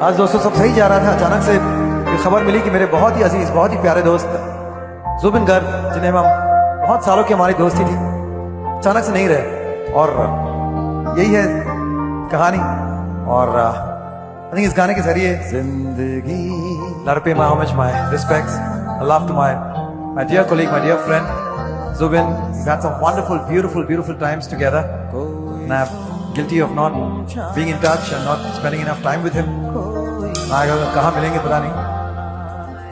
आज दोस्तों सब सही जा रहा था, अचानक से ये खबर मिली कि मेरे बहुत ही अजीज, बहुत ही प्यारे दोस्त जुबिन गर्ग, जिन्हें हम बहुत सालों की हमारी दोस्ती थी, अचानक से नहीं रहे। और यही है कहानी। और I think इस गाने के जरिए जिंदगी लड़पे my homage, my respects, love to my my dear colleague, my dear friend Zubin. We've had some wonderful, beautiful, beautiful times together. And I'm guilty of not being in touch and not spending enough time with him. आगे कहाँ मिलेंगे पता नहीं.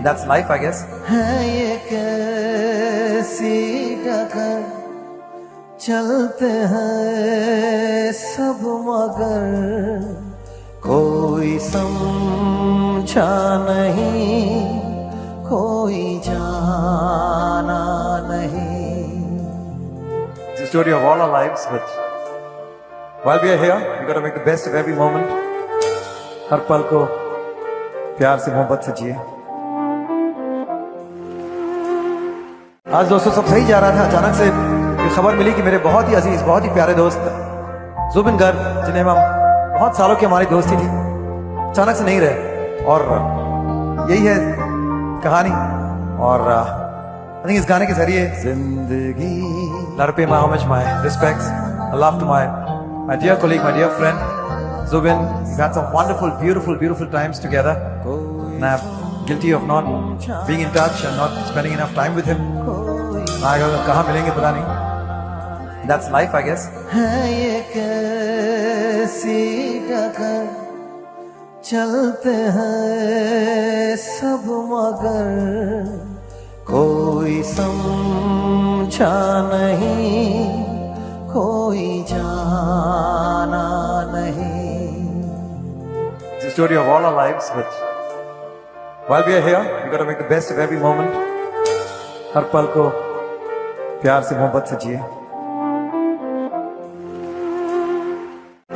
That's life, I guess. है ये कैसी डगर, चलते हैं सब मगर कोई समझा नहीं, कोई जाना नहीं। It's the story of all our lives, but while we are here, we got to make the best of every moment. हर पल को प्यार से, मोहब्बत से जिए। आज दोस्तों सब सही जा रहा था, अचानक से ये खबर मिली कि मेरे बहुत ही अजीज, बहुत ही प्यारे दोस्त जुबिन गर्ग, जिन्हें हम बहुत सालों की हमारी दोस्ती थी, अचानक से नहीं रहे। और यही है कहानी। और I think इस गाने के जरिए जिंदगी लड़पे my homage, my respects, love to my my dear colleague, my dear friend Zubin. We've had some wonderful, beautiful, beautiful times together. And I'm guilty of not being in touch and not spending enough time with him. आगे कहाँ मिलेंगे पता नहीं. That's life, I guess. है ये कैसी डगर, चलते हैं सब मगर कोई समझा नहीं, कोई जाना नहीं। It's the story of all our lives, but while we are here, we got to make the best of every moment. हर पल को प्यार से, मोहब्बत से जिए।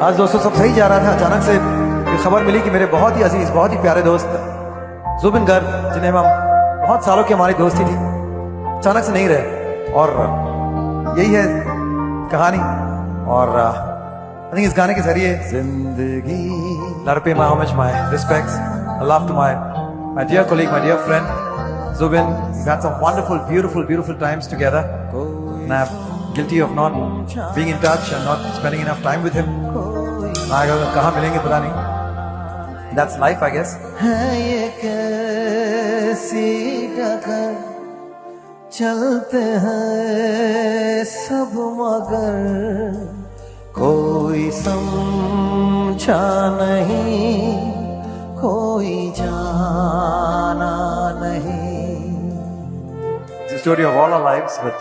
आज दोस्तों सब सही जा रहा था, अचानक से ये खबर मिली कि मेरे बहुत ही अजीज, बहुत ही प्यारे दोस्त जुबिन गर्ग, जिन्हें हम बहुत सालों की हमारी दोस्ती थी, अचानक से नहीं रहे। और यही है कहानी। और I think इस गाने के जरिए जिंदगी लड़पे my homage, my respects, love to my my dear colleague, my dear friend Zubin. We've had some wonderful, beautiful, beautiful times together. And I'm guilty of not being in touch and not spending enough time with him. आगे कहाँ मिलेंगे पता नहीं. That's life, I guess. है ये कैसी डगर, चलते हैं सब मगर कोई समझा नहीं, कोई जाना नहीं। It's the story of all our lives, but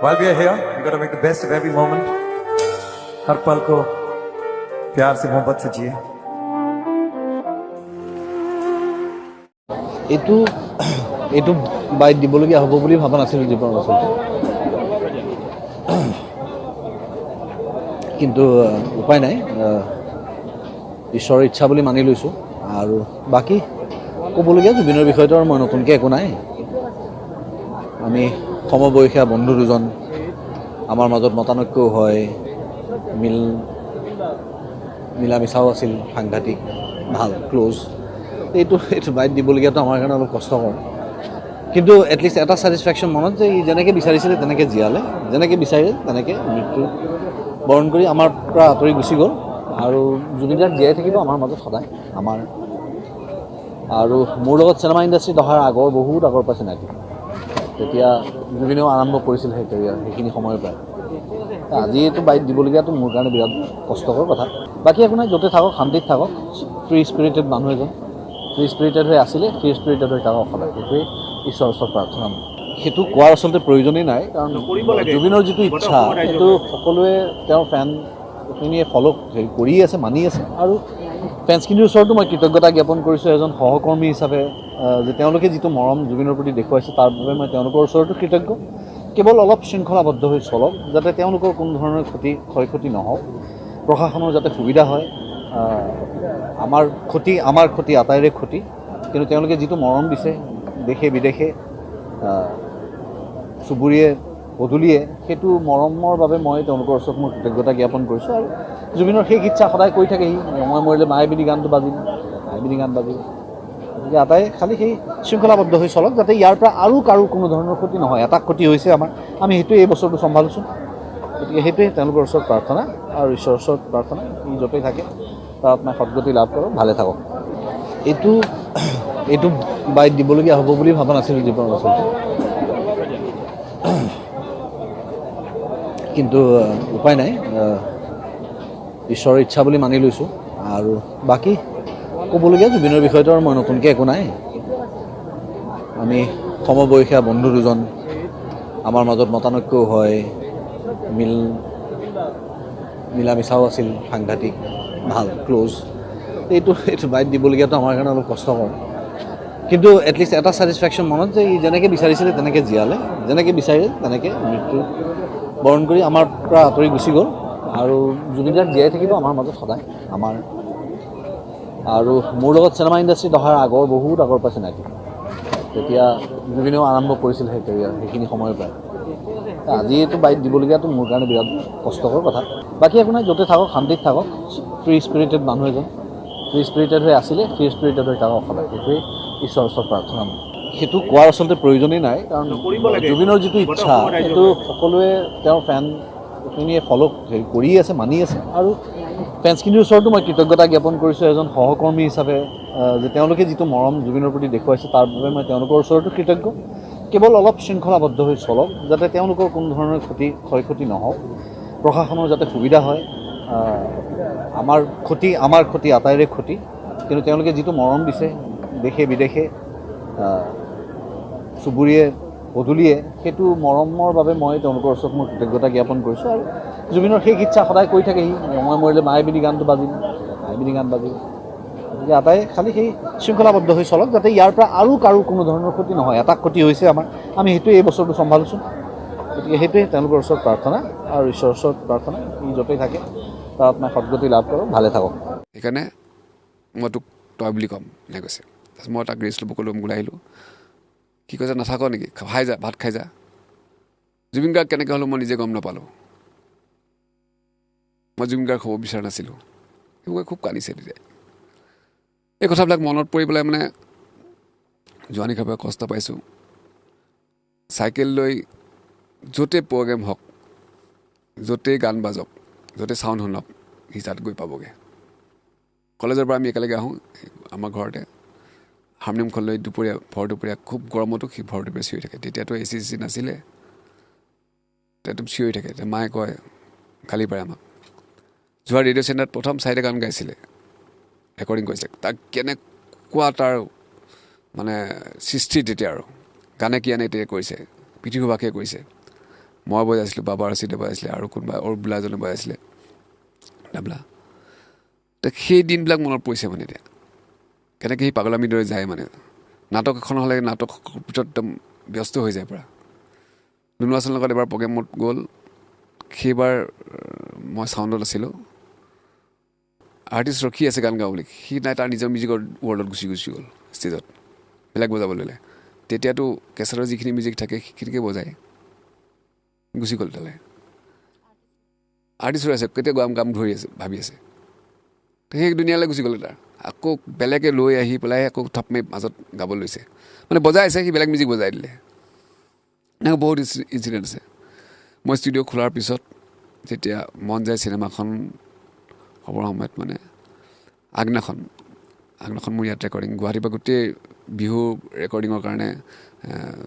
while we are here, we got to make the best of every moment. हर पल को प्यार से, मोहब्बत से जिए। এইটো বাইট দিবলগীয়া হ'ব বুলি ভবা নাছিলোঁ জীৱনত আচলতে, কিন্তু উপায় নাই, ঈশ্বৰৰ ইচ্ছা বুলি মানি লৈছোঁ। আৰু বাকী ক'বলগীয়া জুবিনৰ বিষয়টো আৰু মই নতুনকৈ একো নাই। আমি সমবয়সীয়া বন্ধু দুজন, আমাৰ মাজত মতানৈক্যও হয়, মিলা মিছাও আছিল, সাংঘাতিক ভাল ক্ল'জ। এইটো বাইট দিবলগীয়াটো আমাৰ কাৰণে অলপ কষ্টকৰ, কিন্তু এটলিষ্ট এটা ছেটিছফেকশ্যন মনত যে ই যেনেকৈ বিচাৰিছিলে তেনেকৈ জীয়ালে, যেনেকৈ বিচাৰিলে তেনেকৈ মৃত্যু বৰণ কৰি আমাৰ পৰা আঁতৰি গুচি গ'ল। আৰু জুবিন গাৰ্গ জীয়াই থাকিব আমাৰ মাজত সদায় আমাৰ। আৰু মোৰ লগত চিনেমা ইণ্ডাষ্ট্ৰীত অহাৰ আগৰ বহুত আগৰ পৰা চিনাকি, তেতিয়া জুবিনেও আৰম্ভ কৰিছিল সেই কেৰিয়াৰ সেইখিনি সময়ৰ পৰাই। আজি এইটো বাইট দিবলগীয়াটো মোৰ কাৰণে বিৰাট কষ্টকৰ কথা। বাকী একো নাই, য'তে থাকক শান্তিত থাকক, ফ্ৰী স্পিৰিটেড মানুহ এজন, ফ্ৰী স্পিৰিটেড হৈ আছিলে, ফ্ৰী স্পিৰিটেড হৈ থাকক সদায়, সেইটোৱেই ঈশ্বৰৰ ওচৰত প্ৰাৰ্থনা। সেইটো কোৱাৰ আচলতে প্ৰয়োজনেই নাই, কাৰণ জুবিনৰ যিটো ইচ্ছা সেইটো সকলোৱে তেওঁৰ ফেনখিনিয়ে ফ'ল' হেৰি কৰি আছে, মানি আছে। আৰু ফেন্সখিনিৰ ওচৰতো মই কৃতজ্ঞতা জ্ঞাপন কৰিছোঁ এজন সহকৰ্মী হিচাপে, যে তেওঁলোকে যিটো মৰম জুবিনৰ প্ৰতি দেখুৱাইছে তাৰ বাবে মই তেওঁলোকৰ ওচৰতো কৃতজ্ঞ। কেৱল অলপ শৃংখলাবদ্ধ হৈ চলক, যাতে তেওঁলোকৰ কোনো ধৰণৰ ক্ষয় ক্ষতি নহওক, প্ৰশাসনৰ যাতে সুবিধা হয়। আমাৰ ক্ষতি আটাইৰে ক্ষতি, কিন্তু তেওঁলোকে যিটো মৰম দিছে দেশে বিদেশে, চুবুৰীয়ে পদূলিয়ে, সেইটো মৰমৰ বাবে মই তেওঁলোকৰ ওচৰত মোৰ কৃতজ্ঞতা জ্ঞাপন কৰিছোঁ। আৰু জুবিনৰ শেষ ইচ্ছা সদায় কৈ থাকেহি, মই মৰিলে মায়ে বিনি গানটো বাজিম, মায়াবিনী গান বাজিব। গতিকে আটাই খালি সেই শৃংখলাবদ্ধ হৈ চলক, যাতে ইয়াৰ পৰা আৰু কাৰো কোনো ধৰণৰ ক্ষতি নহয়। এটা ক্ষতি হৈছে আমাৰ, আমি সেইটোৱে এই বছৰটো চম্ভালিছোঁ। গতিকে সেইটোৱে তেওঁলোকৰ ওচৰত প্ৰাৰ্থনা আৰু ঈশ্বৰৰ ওচৰত প্ৰাৰ্থনা, ই য'তেই থাকে তাৰ আত্মাই সদগতি লাভ কৰক, ভালে থাকক। এইটো এইটো বাইট দিবলগীয়া হ'ব বুলি ভবা নাছিলোঁ জীৱনত আচলতে, কিন্তু উপায় নাই, ঈশ্বৰৰ ইচ্ছা বুলি মানি লৈছোঁ। আৰু বাকী ক'বলগীয়া জুবিনৰ বিষয়টো আৰু মই নতুনকৈ একো নাই। আমি সমবয়সীয়া বন্ধু দুজন, আমাৰ মাজত মতানৈক্যও হয়, মিলা মিছাও আছিল, সাংঘাতিক ভাল ক্ল'জ। এইটো এইটো বাইট দিবলগীয়াটো আমাৰ কাৰণে অলপ কষ্টকৰ, কিন্তু এটলিষ্ট এটা ছেটিছফেকশ্যন মনত যে ই যেনেকৈ বিচাৰিছিলে তেনেকৈ জীয়ালে, যেনেকৈ বিচাৰিলে তেনেকৈ মৃত্যু বৰণ কৰি আমাৰ পৰা আঁতৰি গুচি গ'ল। আৰু জুবিন গাৰ্গ জীয়াই থাকিব আমাৰ মাজত সদায় আমাৰ। আৰু মোৰ লগত চিনেমা ইণ্ডাষ্ট্ৰীত অহাৰ আগৰ বহুত আগৰ পৰা চিনাকি, তেতিয়া জুবিনেও আৰম্ভ কৰিছিল সেই কেৰিয়াৰ সেইখিনি সময়ৰ পৰাই। আজি এইটো বাইট দিবলগীয়াটো মোৰ কাৰণে বিৰাট কষ্টকৰ কথা। বাকী একো নাই, য'তে থাকক শান্তিত থাকক। ফ্ৰী স্পিৰিটেড মানুহ এজন, ফ্ৰী স্পিৰিটেড হৈ আছিলে, ফ্ৰী স্পিৰিটেড হৈ থাকক সদায়, সেইটোৱেই ঈশ্বৰৰ ওচৰত প্ৰাৰ্থনা। সেইটো কোৱাৰ আচলতে প্ৰয়োজনেই নাই, কাৰণ জুবিনৰ যিটো ইচ্ছা সেইটো সকলোৱে তেওঁৰ ফেনখিনিয়ে ফ'ল' হেৰি কৰি আছে, মানি আছে। আৰু ফেন্সখিনিৰ ওচৰতো মই কৃতজ্ঞতা জ্ঞাপন কৰিছোঁ এজন সহকৰ্মী হিচাপে, যে তেওঁলোকে যিটো মৰম জুবিনৰ প্ৰতি দেখুৱাইছে তাৰ বাবে মই তেওঁলোকৰ ওচৰতো কৃতজ্ঞ। কেৱল অলপ শৃংখলাবদ্ধ হৈ চলক, যাতে তেওঁলোকৰ কোনো ধৰণৰ ক্ষয় ক্ষতি নহওক, প্ৰশাসনৰ যাতে সুবিধা হয়। আমাৰ ক্ষতি আটাইৰে ক্ষতি, কিন্তু তেওঁলোকে যিটো মৰম দিছে দেশে বিদেশে, চুবুৰীয়ে পদূলিয়ে, সেইটো মৰমৰ বাবে মই তেওঁলোকৰ ওচৰত মোৰ কৃতজ্ঞতা জ্ঞাপন কৰিছোঁ। আৰু জুবিনৰ শেষ ইচ্ছা সদায় কৈ থাকেহি, মই মৰিলে মায়াবিনী গানটো বাজিম, মায়াবিনী গান বাজিম। গতিকে আটাই খালি সেই শৃংখলাবদ্ধ হৈ চলক, যাতে ইয়াৰ পৰা আৰু কাৰো কোনো ধৰণৰ ক্ষতি নহয়। এটা ক্ষতি হৈছে আমাৰ, আমি সেইটোৱে এই বছৰটো চম্ভালিছোঁ। গতিকে সেইটোৱে তেওঁলোকৰ ওচৰত প্ৰাৰ্থনা আৰু ঈশ্বৰৰ ওচৰত প্ৰাৰ্থনা, ই য'তেই থাকে তাৰ আত্মাই সদগতি লাভ কৰক, ভালে থাকক। সেইকাৰণে মই তোক তই বুলি ক'ম এনেকৈ কৈছে। তাৰপিছত মই তাক ৰেষ্ট ল'ব ক'লোঁ, ওলাই আহিলোঁ। কি কৈছে, নাথাক নেকি, খাই যা, ভাত খাই যা। জুবিন গাৰ্গ কেনেকৈ হ'লো মই নিজে গম নাপালোঁ। মই জুবিন গাৰ্গ হ'ব বিচৰা নাছিলোঁ, সেইবোৰ খুব কান্দিছে তেতিয়া। এই কথাবিলাক মনত পৰি পেলাই মানে যোৱা নিশাৰ পৰা কষ্ট পাইছোঁ। চাইকেল লৈ য'তেই প্ৰগ্ৰেম হওক, য'তেই গান বাজক, য'তে চাউণ্ড শুনক, সি তাত গৈ পাবগৈ। কলেজৰ পৰা আমি একেলগে আহোঁ, আমাৰ ঘৰতে হাৰমনিয়ামখন লৈ দুপৰীয়া ভৰ দুপৰীয়া খুব গৰমতো সি ভৰ দুপৰীয়া চিঞৰি থাকে। তেতিয়াতো এ চি চি নাছিলে, তেতিয়াতো চিঞৰি থাকে। তেতিয়া মায়ে কয়, গালি পাৰে আমাক। যোৱা ৰেডিঅ' চেণ্টাৰত প্ৰথম চাৰিটা গান গাইছিলে, ৰেকৰ্ডিং কৰিছিলে। তাক কেনেকুৱা তাৰ মানে সৃষ্টি তেতিয়া আৰু গানে কি আনে তেতিয়া কৰিছে, পৃথিৱী সুভাষে কৰিছে। মই বজাইছিলোঁ, বাবা ৰচিদে বজাইছিলে, আৰু কোনোবা অৰূপ বোলা এজনে বজাইছিলে তাবলা। সেই দিনবিলাক মনত পৰিছে মানে এতিয়া কেনেকৈ সি পাগলামিৰ দৰে যায় মানে। নাটক এখন হ'লে নাটকৰ ভিতৰত একদম ব্যস্ত হৈ যায় পূৰা। নুনুৱাচনৰ লগত এবাৰ প্ৰগ্ৰেমত গ'ল, সেইবাৰ মই চাউণ্ডত আছিলোঁ। আৰ্টিষ্ট ৰখি আছে গান গাওঁ বুলি, সি নাই, তাৰ নিজৰ মিউজিকৰ ৱৰ্ল্ডত গুচি গ'ল ষ্টেজত, বেলেগ বজাব ল'লে। তেতিয়াতো কেছেটৰ যিখিনি মিউজিক থাকে সেইখিনিকে বজায়, গুচি গ'ল তালৈ। আৰ্টিষ্ট ৰৈ আছে, কেতিয়া গাম গাম ধৰি আছে, ভাবি আছে, সেই দুনীয়ালৈ গুচি গ'ল তাৰ। আকৌ বেলেগে লৈ আহি পেলাই আকৌ থাপ মাৰি মাজত গাব লৈছে, মানে বজাই আছে, সি বেলেগ মিউজিক বজাই দিলে। এনেকৈ বহুত ইনচিডেণ্ট আছে। মই ষ্টুডিঅ' খোলাৰ পিছত যেতিয়া মন যায় চিনেমাখন হ'বৰ সময়ত মানে আগদিনাখন মোৰ ইয়াত ৰেকৰ্ডিং, গুৱাহাটীৰ পৰা গোটেই বিহু ৰেকৰ্ডিঙৰ কাৰণে,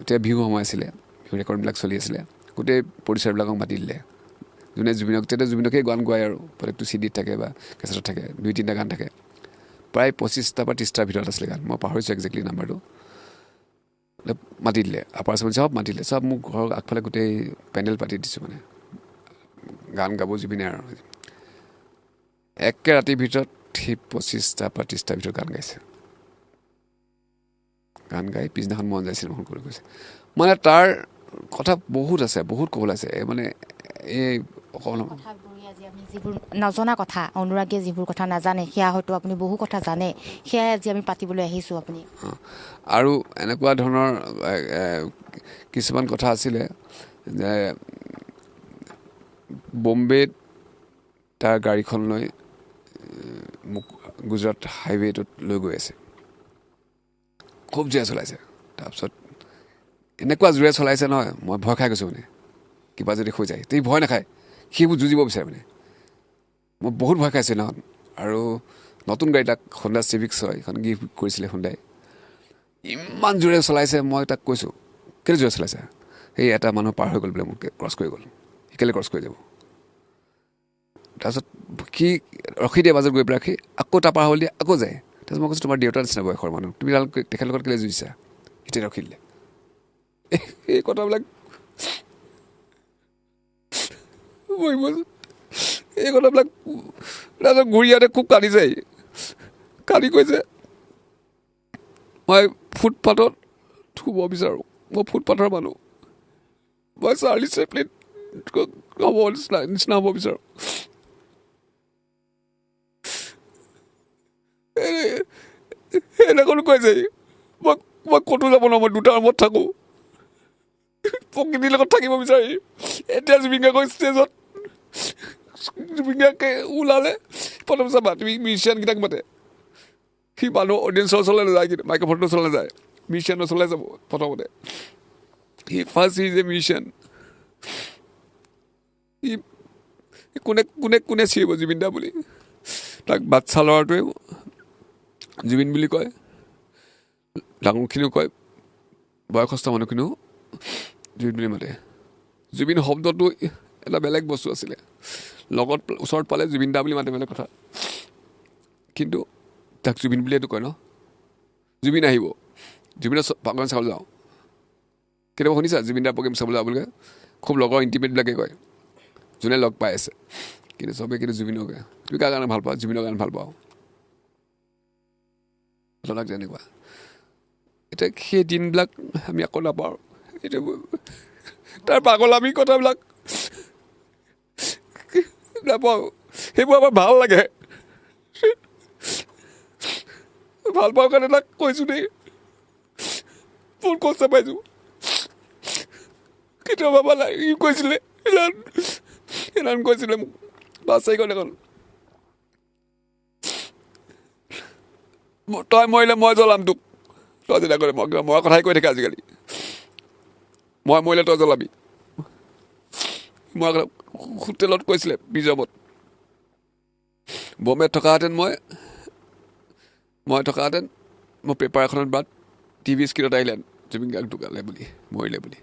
তেতিয়া বিহু সময় আছিলে, বিহু ৰেকৰ্ডিংবিলাক চলি আছিলে, গোটেই প্ৰডিউচাৰবিলাকক মাতি দিলে। যোনে জুবিনক, তেতিয়া জুবিনকেই গান গোৱায় আৰু প্ৰত্যেকটো চি ডিত থাকে বা কেছেটত থাকে, 2-3টা গান থাকে, প্ৰায় 25টা বা 30টাৰ ভিতৰত আছিলে গান, মই পাহৰিছোঁ একজেক্টলি নাম্বাৰটো। মাতি দিলে, আপাৰ আছাম চব মাতি দিলে, চব মোৰ ঘৰৰ আগফালে গোটেই পেণ্ডেল পাতি দিছোঁ মানে, গান গাব জুবিনে। আৰু একে ৰাতিৰ ভিতৰত সি 25টা বা 30টাৰ ভিতৰত গান গাইছে। গান গাই পিছদিনাখন মন যায় চিনেমাখন কৰি গৈছে। মানে তাৰ কথা বহুত আছে, বহুত ক'বলৈ আছে। মানে এই অকণমান যিবোৰ নজনা কথা, অনুৰাগীয়ে যিবোৰ কথা নাজানে, সেয়া হয়তো আপুনি বহু কথা জানে, সেয়াই আজি আমি পাতিবলৈ আহিছোঁ আপুনি। আৰু এনেকুৱা ধৰণৰ কিছুমান কথা আছিলে যে বম্বেত তাৰ গাড়ীখন লৈ মোক গুজৰাট হাইৱেটোত লৈ গৈ আছে, খুব জোৰে চলাইছে। তাৰপিছত এনেকুৱা জোৰে চলাইছে নহয়, মই ভয় খাই গৈছোঁ, মানে কিবা যদি হৈ যায়। সি ভয় নাখায়, সেইবোৰ যুঁজিব বিচাৰে। মানে মই বহুত ভয় খাইছোঁ সেইদিনাখন। আৰু নতুন গাড়ী তাক হোণ্ডা চিভিক্স হয়, এইখন গিফ্ট কৰিছিলে হোণ্ডাই। ইমান জোৰে চলাইছে, মই তাক কৈছোঁ কেলৈ জোৰে চলাইছে? সেই এটা মানুহ পাৰ হৈ গ'ল বোলে, মোক ক্ৰছ কৰি গ'ল, সি কেলৈ ক্ৰছ কৰি যাব? তাৰপিছত সি ৰখি দিয়ে মাজত গৈ পেলাই, সি আকৌ তাৰ পাৰ হ'ল দিয়ে আকৌ যায়। তাৰপিছত মই কৈছোঁ তোমাৰ দেউতাৰ নিচিনা বয়সৰ মানুহ, তুমি তেখেতৰ লগত কেলৈ যুঁজিছা? এতিয়া ৰখি দিলে। এই কথাবিলাক এই কথাবিলাক তাৰপিছত ঘূৰি আহোঁতে খুব কান্দিছে, কান্দি কৈছে মই ফুটপাথত শুব বিচাৰোঁ, মই ফুটপাথৰ মানুহ, মই চাৰ্লি চেপলিন হ'ব নিচিনা হ'ব বিচাৰোঁ। সেইদিনাখন কৈছে মই মই ক'তো যাব নোৱাৰোঁ, মই দুটা ৰুমত থাকোঁ, প্ৰকৃতিৰ লগত থাকিব বিচাৰি। এতিয়া জুবিন গাৰ্গৰ ষ্টেজত জুবিন গাৰ্গে ওলালে প্ৰথম চাবা তুমি মিউজিচিয়ানকেইটাক মাতে, সি মানুহ অডিয়েঞ্চৰ ওচৰলৈ নাযায়, কিন্তু মাইক্ৰফোনটোৰ ওচৰলৈ নাযায়, মিউজিচিয়ানৰ ওচৰলৈ যাব প্ৰথমতে। সি ফাৰ্ষ্ট is a musician. সি কোনে কোনে কোনে চিঞৰিব জুবিন দা বুলি? তাক বাচ্ছা ল'ৰাটোৱেও জুবিন বুলি কয়, ডাঙৰখিনিও কয়, বয়সস্থ মানুহখিনিও জুবিন বুলি মাতে। জুবিন শব্দটো এটা বেলেগ বস্তু আছিলে, লগত ওচৰত পালে জুবিন দা বুলি মাতে, বেলেগ কথা, কিন্তু তাক জুবিন বুলিয়েতো কয় ন। জুবিন আহিব, জুবিনৰ প্ৰগ্ৰেম চাবলৈ যাওঁ, কেতিয়াবা শুনিছা জুবিন দাৰ প্ৰগ্ৰেম চাবলৈ যাওঁ বুলি কয়? খুব লগৰ ইণ্টিমেটবিলাকে কয়, যোনে লগ পাই আছে, কিন্তু চবেই কিন্তু জুবিনক কয়। তুমি কাৰ কাৰণে ভাল পোৱা? জুবিনৰ কাৰণে ভাল পাওঁ। কথাবিলাক তেনেকুৱা। এতিয়া সেই দিনবিলাক আমি আকৌ নাপাওঁ। এতিয়া তাৰ পাগল আমি কথাবিলাক নাপাওঁ, সেইবোৰ আমাৰ ভাল লাগে, ভাল পাওঁ কাৰণে তাক কৈছোঁ দেই, বহুত কষ্ট পাইছোঁ। কেতিয়াবা ভাবা ই কৈছিলে, সেইদিনাখন কৈছিলে মোক বাছ চাৰিখন এখন, তই মৰিলে মই জ্বলাম তোক, তই যেতিয়া ক'লে মই মৰা কথাই কৈ থাকে আজিকালি, মই মৰিলে তই জ্বলাবি। মই হোটেলত কৈছিলে বিজমত, বম্বেত থকাহেঁতেন মই থকাহেঁতেন মই পেপাৰ এখনত বা টিভি স্ক্ৰীণত আহিলে জুবিন গাৰ্গ ঢুকালে বুলি, মৰিলে বুলি।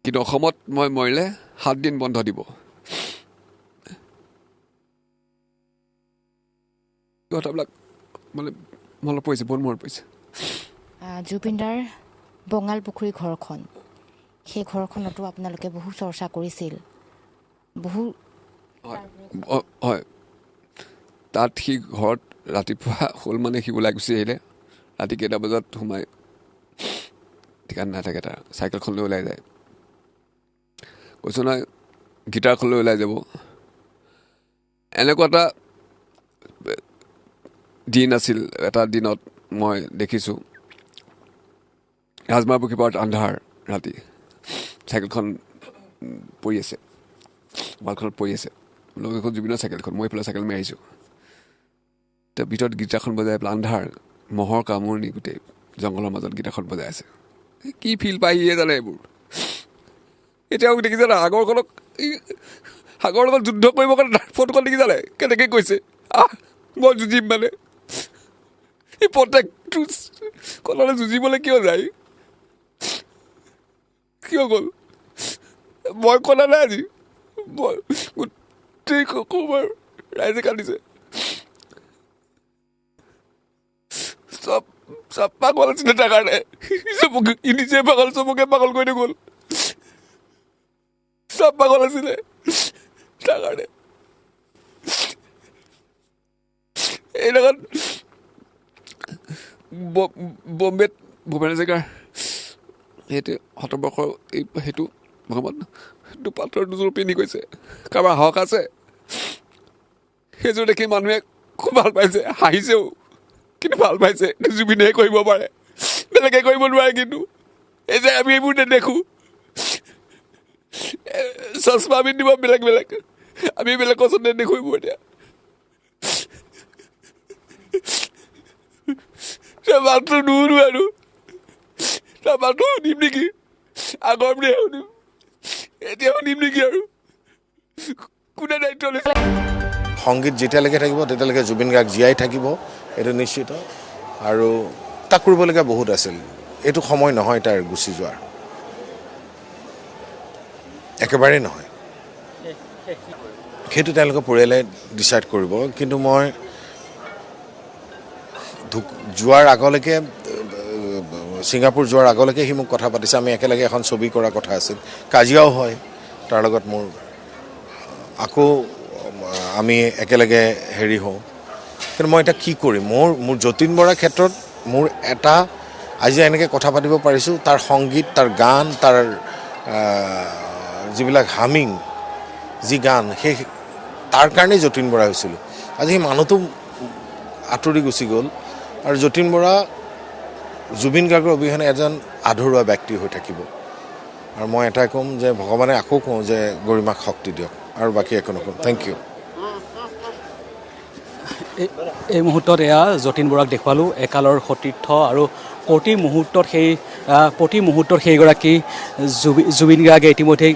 কিন্তু অসমত মই মৰিলে 7 দিন বন্ধ দিব। কথাবিলাক মানে মনত পৰিছে, বহুত মনত পৰিছে। জুবিনদাৰ বঙালপুখুৰী ঘৰখন, সেই ঘৰখনতো আপোনালোকে বহু চৰ্চা কৰিছিল, বহু। হয়, তাত সি ঘৰত ৰাতিপুৱা হ'ল মানে সি ওলাই গুচি আহিলে, ৰাতি কেইটা বজাত সোমাই ঠিকান নাথাকে, তাৰ চাইকেলখন লৈ ওলাই যায়, কৈছোঁ নহয় গীটাৰখন লৈ ওলাই যাব। এনেকুৱা এটা দিন আছিল, এটা দিনত মই দেখিছোঁ ৰাজমাপুখুৰী পাৰত আন্ধাৰ ৰাতি, চাইকেলখন পৰি আছে, ৱালখনত পৰি আছে, লগ এখন জুবিনৰ চাইকেলখন, মই এইফালে চাইকেল মাৰি আহিছোঁ, তাৰ ভিতৰত গীটাৰখন বজাই পেলাই আন্ধাৰ, মহৰ কামোৰণি, গোটেই জংঘলৰ মাজত গীটাৰখন বজাই আছে। কি ফিল পাই সিয়ে জানে এইবোৰ। এতিয়াও দেখিছে না সাগৰখনক, সাগৰৰ লগত যুদ্ধ কৰিবৰ কাৰণে ফটোখন দেখিছা নাই কেনেকৈ কৈছে, আহ মই যুঁজিম, মানে সি প্ৰত্যেকটো কথালৈ যুঁজিবলৈ কিয় যায়, কিয় গ'ল? মই কলা নাই আজি, মই গোটেই ক'বাৰ ৰাইজে কান্দিছে, চব চব পাগল আছিলে তাৰ কাৰণে, চবকে নিজে পাগল, চবকে পাগল কৰি গ'ল, চব পাগল আছিলে তাৰ কাৰণে। এইদিনাখন বম্বেত ভূপেন হাজৰিকাৰ সেইটো শতবৰ্ষৰ এই সেইটো ভ্ৰমণ দুপাতৰ দুযোৰ পিন্ধি গৈছে, কাৰোবাৰ হক আছে, সেইযোৰ দেখি মানুহে খুব ভাল পাইছে, হাঁহিছেও, কিন্তু ভাল পাইছে। জুবিনেহে কৰিব পাৰে, বেলেগে কৰিব নোৱাৰে। কিন্তু এই যে আমি এইবোৰ নেদেখোঁ, চশমা পিন্ধিব বেলেগ বেলেগ, আমি বেলেগ ওচৰত নেদেখোঁ এইবোৰ। এতিয়া তাৰ মাতটো নুশুনো আৰু। তাৰ মাতটো শুনিম নেকি? আগৰ বুলিয়ে শুনিম, এতিয়া শুনিম নেকি আৰু? কোনে দায়িত্ব লৈছে? সংগীত যেতিয়ালৈকে থাকিব তেতিয়ালৈকে জুবিন গাৰ্গ জীয়াই থাকিব, এইটো নিশ্চিত। আৰু তাক কৰিবলগীয়া বহুত আছিল, এইটো সময় নহয় তাৰ গুচি যোৱাৰ, একেবাৰেই নহয়। সেইটো তেওঁলোকৰ পৰিয়ালে ডিচাইড কৰিব। কিন্তু মই যোৱাৰ আগলৈকে, ছিংগাপুৰ যোৱাৰ আগলৈকে সি মোক কথা পাতিছে। আমি একেলগে এখন ছবি কৰাৰ কথা আছিল, কাজিয়াও হয় তাৰ লগত মোৰ, আকৌ আমি একেলগে হেৰি হওঁ। কিন্তু মই এতিয়া কি কৰিম? মোৰ যতীন বৰাৰ ক্ষেত্ৰত মোৰ এটা আজি এনেকৈ কথা পাতিব পাৰিছোঁ, তাৰ সংগীত, তাৰ গান, তাৰ যিবিলাক হামিং, যি গান, সেই তাৰ কাৰণেই যতীন বৰা হৈছিলোঁ। আজি সেই মানুহটো আঁতৰি গুচি গ'ল আৰু যতীন বৰা জুবিন গাৰ্গৰ অবিহনে এজন আধৰুৱা ব্যক্তি হৈ থাকিব। আৰু মই এটাই ক'ম যে ভগৱানে আকৌ কওঁ যে গৰিমাক শক্তি দিয়ক, আৰু বাকী একো নকওঁ। Thank you. এই মুহূৰ্তত এয়া যতীন বৰাক দেখুৱালোঁ, একালৰ সতীৰ্থ আৰু প্ৰতি মুহূৰ্তত সেইগৰাকী জুবিন গাৰ্গে ইতিমধ্যেই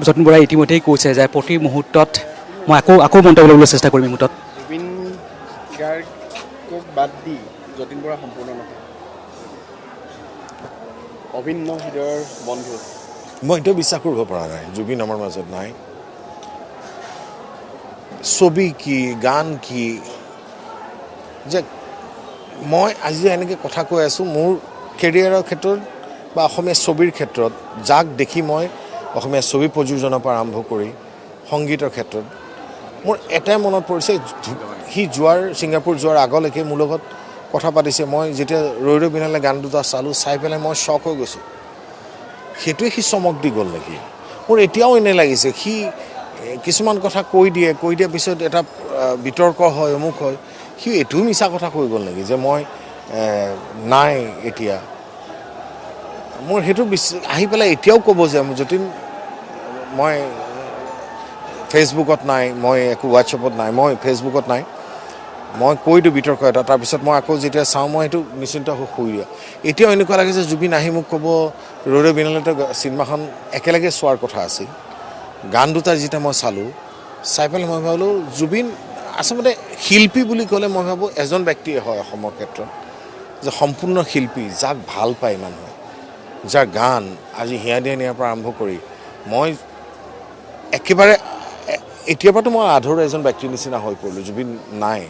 যতীন বৰাই ইতিমধ্যেই কৈছে যে প্ৰতি মুহূৰ্তত মই আকৌ মন্তব্য ল'বলৈ চেষ্টা কৰিম। এই মুহূৰ্তত জুবিন গাৰ্গক বাদ দি যতীন বৰা সম্পূৰ্ণ নহয়, অভিন্ন হৃদয়ৰ বন্ধু। মই এতিয়াও বিশ্বাস কৰিব পৰা নাই জুবিন আমাৰ মাজত নাই। ছবি কি, গান কি, যে মই আজি এনেকৈ কথা কৈ আছোঁ, মোৰ কেৰিয়াৰৰ ক্ষেত্ৰত বা অসমীয়া ছবিৰ ক্ষেত্ৰত যাক দেখি মই অসমীয়া ছবি প্ৰযোজনাৰ পৰা আৰম্ভ কৰি সংগীতৰ ক্ষেত্ৰত মোৰ এটাই মনত পৰিছে, সি ছিংগাপুৰ যোৱাৰ আগলৈকে মোৰ লগত কথা পাতিছে। মই যেতিয়া ৰৈ ৰৈ বিনালে গান দুটা চালোঁ, চাই পেলাই মই শ্বক হৈ গৈছোঁ। সেইটোৱে সি চমক দি গ'ল নেকি? মোৰ এতিয়াও এনে লাগিছে। সি কিছুমান কথা কৈ দিয়ে, কৈ দিয়াৰ পিছত এটা বিতৰ্ক হয়, অমুক হয়। সি এইটোও মিছা কথা কৈ গ'ল নেকি যে মই নাই এতিয়া? মোৰ সেইটো আহি পেলাই এতিয়াও ক'ব যে যতীন মই ফেচবুকত নাই, মই একো হোৱাটছএপত নাই, মই ফেচবুকত নাই, মই কৈ দিওঁ বিতৰ্ক এটা, তাৰপিছত মই আকৌ যেতিয়া চাওঁ মই সেইটো নিশ্চিন্ত হৈ শুই দিওঁ। এতিয়াও এনেকুৱা লাগে যে জুবিন আহি মোক ক'ব ৰৈ ৰৈ বিনালেতো চিনেমাখন একেলগে চোৱাৰ কথা আছিল। গান দুটা যেতিয়া মই চালোঁ, চাই পেলাই মই ভাবিলোঁ জুবিন আচলতে শিল্পী বুলি ক'লে মই ভাবোঁ এজন ব্যক্তিয়ে হয় অসমৰ ক্ষেত্ৰত যে সম্পূৰ্ণ শিল্পী, যাক ভাল পায় মানুহে, যাৰ গান আজি হিয়া দিয়া নিয়াৰ পৰা আৰম্ভ কৰি মই একেবাৰে এতিয়াৰ পৰাতো মই আধৰুৱা এজন ব্যক্তিৰ নিচিনা হৈ পৰিলোঁ, জুবিন নাই।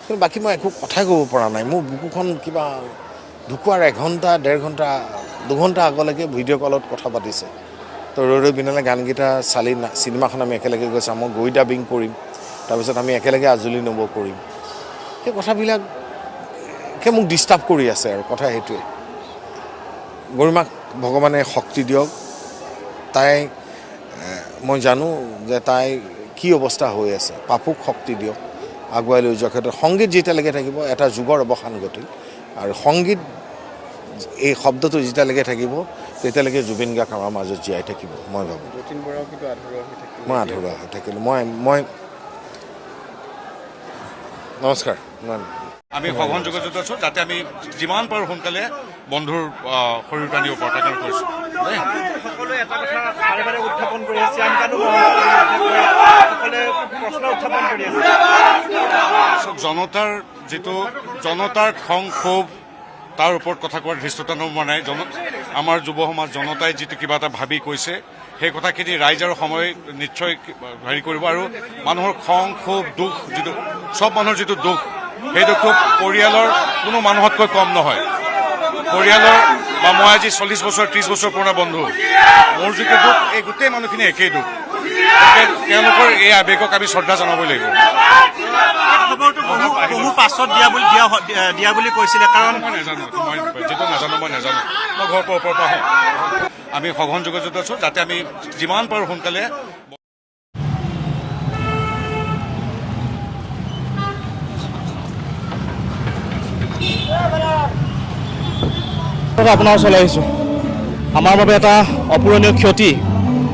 কিন্তু বাকী মই একো কথাই ক'ব পৰা নাই। মোৰ বুকুখন কিবা ঢুকুৱাৰ এঘণ্টা, ডেৰ ঘণ্টা, দুঘণ্টা আগলৈকে ভিডিঅ' কলত কথা পাতিছে। তো ৰৈ ৰৈ বিনালে গানকেইটা চালি, চিনেমাখন আমি একেলগে গৈ চাম, মই গৈ ডাবিং কৰিম, তাৰপিছত আমি একেলগে আজুলি নব কৰিম। সেই কথাবিলাকে মোক ডিষ্টাৰ্ব কৰি আছে আৰু কথা সেইটোৱে। গৰিমাক ভগৱানে শক্তি দিয়ক। তাই মই জানো যে তাই কি অৱস্থা হৈ আছে, পাপুক শক্তি দিয়ক আগুৱাই লৈ যোৱাৰ ক্ষেত্ৰত। সংগীত যেতিয়ালৈকে থাকিব এটা যুগৰ অৱসান ঘটিল, আৰু সংগীত এই শব্দটো যেতিয়ালৈকে থাকিব তেতিয়ালৈকে জুবিন গাৰ্গ আমাৰ মাজত জীয়াই থাকিব, মই ভাবোঁ। মই আধৰুৱা হৈ থাকিলোঁ। মই নমস্কাৰ। আমি সঘন যোগাযোগত আছোঁ যাতে আমি যিমান পাৰোঁ সোনকালে বন্ধুৰ শৰীৰটো আনিব পাৰোঁ, তাকে কৰিছোঁ। সকলোৱে এটা কথা বাৰে বাৰে উত্থাপন কৰি আছে, সকলোৱে প্ৰশ্ন উত্থাপন কৰি আছে। জনতাৰ যিটো জনতাৰ খং ক্ষোভ তাৰ ওপৰত কথা কোৱাৰ ধৃষ্টতা নোহোৱা নাই। আমাৰ যুৱ সমাজ জনতাই যিটো কিবা এটা ভাবি কৈছে সেই কথাখিনি ৰাইজ আৰু সময় নিশ্চয় হেৰি কৰিব। আৰু মানুহৰ খং ক্ষোভ দুখ যিটো চব মানুহৰ যিটো দুখ, সেই দুখটো পৰিয়ালৰ কোনো মানুহতকৈ কম নহয়। পৰিয়ালৰ বা মই আজি 40 বছৰ 30 বছৰ পুৰণা বন্ধু, মোৰ যিটো দুখ এই গোটেই মানুহখিনি একেই দুখ। তেওঁলোকৰ এই আৱেগক আমি শ্ৰদ্ধা জনাবই লাগিব। খবৰটো বহু পাছত দিয়া বুলি কৈছিলে, কাৰণ মই নাজানো, মই যিটো নাজানো মই নাজানো, মই ঘৰৰ পৰা ওপৰৰ পৰা আহোঁ। আমি সঘন যোগাযোগত আছোঁ যাতে আমি যিমান পাৰোঁ সোনকালে আপোনাৰ ওচৰলৈ আহিছোঁ। আমাৰ বাবে এটা অপূৰণীয় ক্ষতি,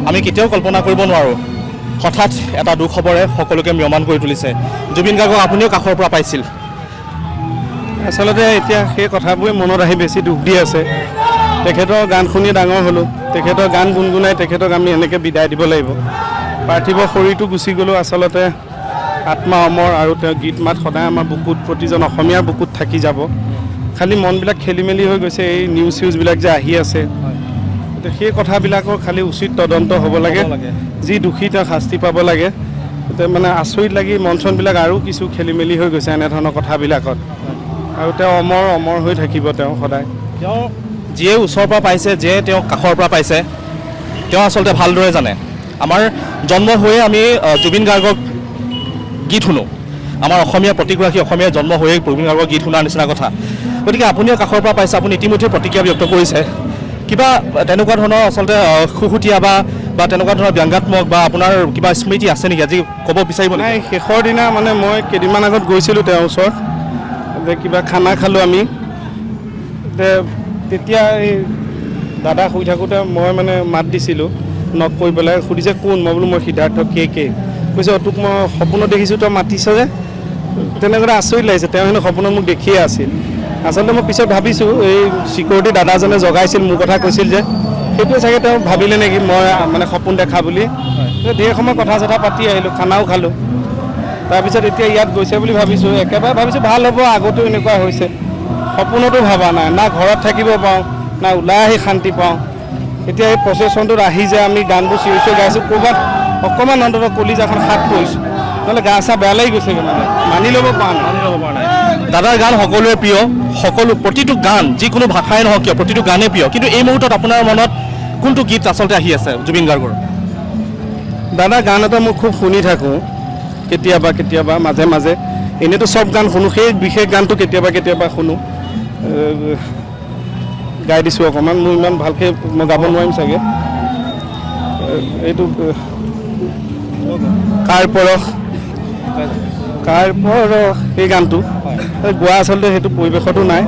আমি কেতিয়াও কল্পনা কৰিব নোৱাৰোঁ। হঠাৎ এটা দুখবৰে সকলোকে ম্ৰিয়মান কৰি তুলিছে। জুবিন গাৰ্গক আপুনিও কাষৰ পৰা পাইছিল, আচলতে এতিয়া সেই কথাবোৰে মনত আহি বেছি দুখ দি আছে। তেখেতৰ গান শুনি ডাঙৰ হ'লোঁ, তেখেতৰ গান গুণগুণাই তেখেতক আমি এনেকৈ বিদায় দিব লাগিব। পাৰ্থিৱ শৰীৰটো গুচি গ'লেও আচলতে আত্মা অমৰ আৰু তেওঁ গীত মাত সদায় আমাৰ বুকুত, প্ৰতিজন অসমীয়াৰ বুকুত থাকি যাব। খালি মনবিলাক খেলি মেলি হৈ গৈছে, এই নিউজ চিউজবিলাক যে আহি আছে, সেই কথাবিলাকৰ খালি উচিত তদন্ত হ'ব লাগে, যি দোষী তেওঁ শাস্তি পাব লাগে। মানে আচৰিত লাগি মন চনবিলাক আৰু কিছু খেলি মেলি হৈ গৈছে এনেধৰণৰ কথাবিলাকত। আৰু তেওঁ অমৰ অমৰ হৈ থাকিব তেওঁ সদায়। তেওঁ যিয়ে ওচৰৰ পৰা পাইছে, যিয়ে তেওঁ কাষৰ পৰা পাইছে, তেওঁ আচলতে ভালদৰে জানে। আমাৰ জন্ম হৈয়ে আমি জুবিন গাৰ্গক গীত শুনো, আমাৰ অসমীয়া প্ৰতিগৰাকী অসমীয়া জন্ম হৈয়ে জুবিন গাৰ্গৰ গীত শুনাৰ নিচিনা কথা। গতিকে আপুনিও কাষৰ পৰা পাইছে, আপুনি ইতিমধ্যে প্ৰতিক্ৰিয়া ব্যক্ত কৰিছে। কিবা তেনেকুৱা ধৰণৰ আচলতে খুহুতীয়া বা তেনেকুৱা ধৰণৰ ব্যংগাত্মক বা আপোনাৰ কিবা স্মৃতি আছে নেকি আজি ক'ব বিচাৰিব? নাই, শেষৰ দিনা মানে মই কেইদিনমান আগত গৈছিলোঁ তেওঁৰ ওচৰত, যে কিবা খানা খালোঁ আমি। তেতিয়া এই দাদা শুই থাকোঁতে মই মানে মাত দিছিলোঁ, নক কৰি পেলাই সুধিছে কোন, মই বোলো মই সিদ্ধাৰ্থ কে কে। কৈছে তোক মই সপোনত দেখিছোঁ, তই মাতিছ যে। তেনেকৈ আচৰিত লাগিছে, তেওঁ হেনো সপোনত মোক দেখিয়ে আছিল। আচলতে মই পিছত ভাবিছোঁ এই চিকিউৰিটি দাদাজনে জগাইছিল, মোৰ কথা কৈছিল যে, সেইটোৱে চাগে তেওঁ ভাবিলে নেকি মই মানে সপোন দেখা বুলি। ঢেৰ সময় কথা চথা পাতি আহিলোঁ, খানাও খালোঁ। তাৰপিছত এতিয়া ইয়াত গৈছে বুলি ভাবিছোঁ, একেবাৰে ভাবিছোঁ ভাল হ'ব, আগতেও এনেকুৱা হৈছে, সপোনতো ভবা নাই, না ঘৰত থাকিব পাৰোঁ, না ওলাই আহি শান্তি পাওঁ। এতিয়া এই প্ৰচেছনটোত আহি যে আমি গানবোৰ চিঞৰি চিঞৰি গাইছোঁ, ক'ৰবাত অকণমান অন্ততঃ কলিজাখন সাত পৰিছোঁ, নহ'লে গা চা বেয়া লাগি গৈছেগৈ, মানে মানি ল'ব পৰা নাই। মানি ল'ব পৰা নাই। দাদাৰ গান সকলোৰে প্ৰিয়, সকলো প্ৰতিটো গান যিকোনো ভাষাই নহওক কিয় প্ৰতিটো গানেই প্ৰিয়। কিন্তু এই মুহূৰ্তত আপোনাৰ মনত কোনটো গীত আচলতে আহি আছে জুবিন গাৰ্গৰ? দাদা গান এটা মই খুব শুনি থাকোঁ কেতিয়াবা কেতিয়াবা, মাজে মাজে, এনেইতো চব গান শুনো, সেই বিশেষ গানটো কেতিয়াবা কেতিয়াবা শুনো। গাই দিছোঁ অকণমান, মোৰ ইমান ভালকৈ মই গাব নোৱাৰিম চাগে। এইটো কাৰ পৰশ, কাৰ পৰশ, সেই গানটো গোৱা আচলতে সেইটো পৰিৱেশতো নাই,